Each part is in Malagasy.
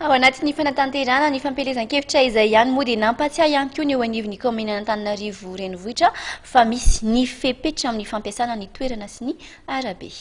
Ao anatin'ny fanatanterahana ny fampielezan-kevitra izay ihany moa dia nampatsiahy ihany koa ny eo anivon'ny kaominina Antananarivo Renivohitra fa misy ny fepetra amin'ny fampiasana ny toerana sy ny arabe.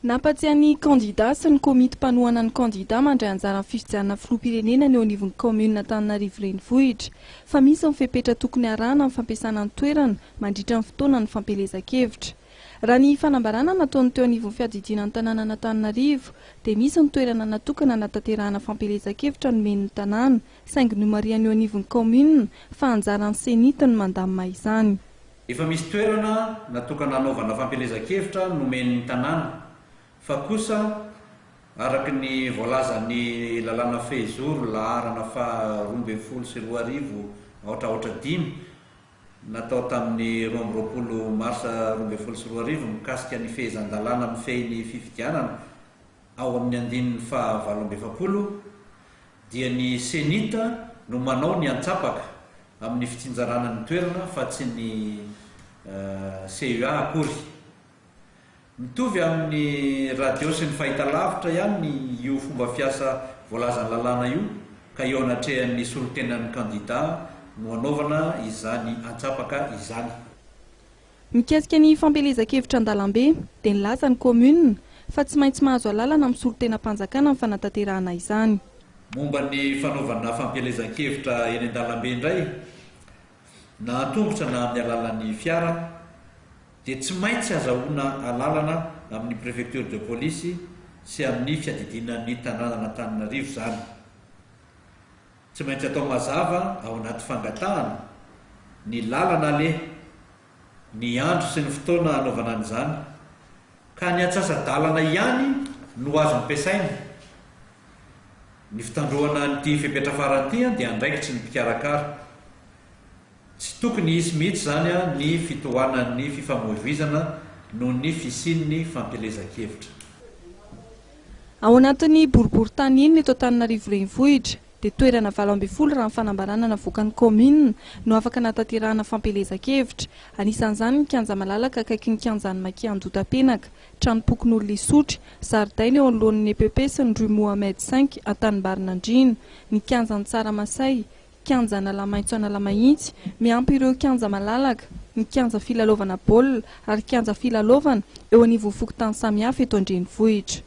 Nampatsiahy ny kandida sy ny komity mpanohana ny kandida mandray anjara amin'ny fifidianana filoham-pirenena ny eo anivon'ny kaominina Antananarivo Renivohitra fa misy ny fepetra tokony harahana amin'ny fampiasana ny toerana mandritra ny fotoanan'ny fampielezan-kevitra. Raha ny fanambarana nataon'ny teo anivon'ny fiadidiana ny tanànan'Antananarivo dia misy ny toerana natokana hanatanterahana fampielezan-kevitra nomen'ny tanàna, saingy nomarihan'ny eo anivon'ny kaominina fa anjaran'ny Cenit ny mandamina izany. Efa misy toerana natokana hanaovana fampielezan-kevitra nomen'ny tanàna, fa kosa araka ny voalazan'ny lalàna fehizoro laharana faha 2012 aotra aotra dimy natao tamin'ny 22 marsa 2012 mikasika ny fehezan-dalàna mifehy ny fifidianana ao amin'ny andininy faha 48 dia ny Cenit no manao ny antsapaka amin'ny fitsinjarana ny toerana fa tsy ny CEA akory. Mitovy amin'ny radio sy ny fahitalavitra ihany io fomba fiasa voalazan'ny lalàna io ka eo anatrehan'ny solontenan'ny kandida no anaovana izany antsapaka izany. Mikasika ny fampielezan-kevitra an-dalambe dia nilaza ny commune fa tsy maintsy mahazo alalana amin'ny solontenam-panjakana ny fanatanterahana izany. Momba ny fanaovana fampielezan-kevitra eny an-dalambe indray, na an-tongotra na amin'ny alalan'ny fiara, dia tsy maintsy azahoana alalana amin'ny Préfecture de Police sy amin'ny fiadidiana ny tanànan'Antananarivo izany. Tsy maintsy atao mazava ao anaty fangatahana ny lalana aleha, ny andro sy ny fotoana hanaovana an'izany, ka ny antsasa-dalana ihany no azo ampiasaina. Ny fitandroana an'ity fepetra farany ity dia andraikitry ny mpikarakara. Tsy tokony hisy mihitsy izany ny fitohanan'ny fifamoivoizana noho ny fisian'ny fampielezan-kevitra. Ao anatin'ny boriborintany enina eto Antananarivo Renivohitra, dia toerana 18 raha ny fanambarana navoakan'ny kaominina no afaka anatanterahana fampielezan-kevitra. Anisan'izany ny kianja malalaka akaikin'ny kianjan'ny Maki Andotapenaka, tranompokonolona Isotry, zaridaina eo anoloan'ny EPP sy ny rue Mohamed V Antanimbarinandriana, ny kianjan'i Tsaramasay, kianja Analamaitso Analamahitsy, miampy ireo kianja malalaka, ny kianja filalaovana baolina ary kianja filalaovana eo anivon'ny fokontany samihafa eto an-drenivohitra.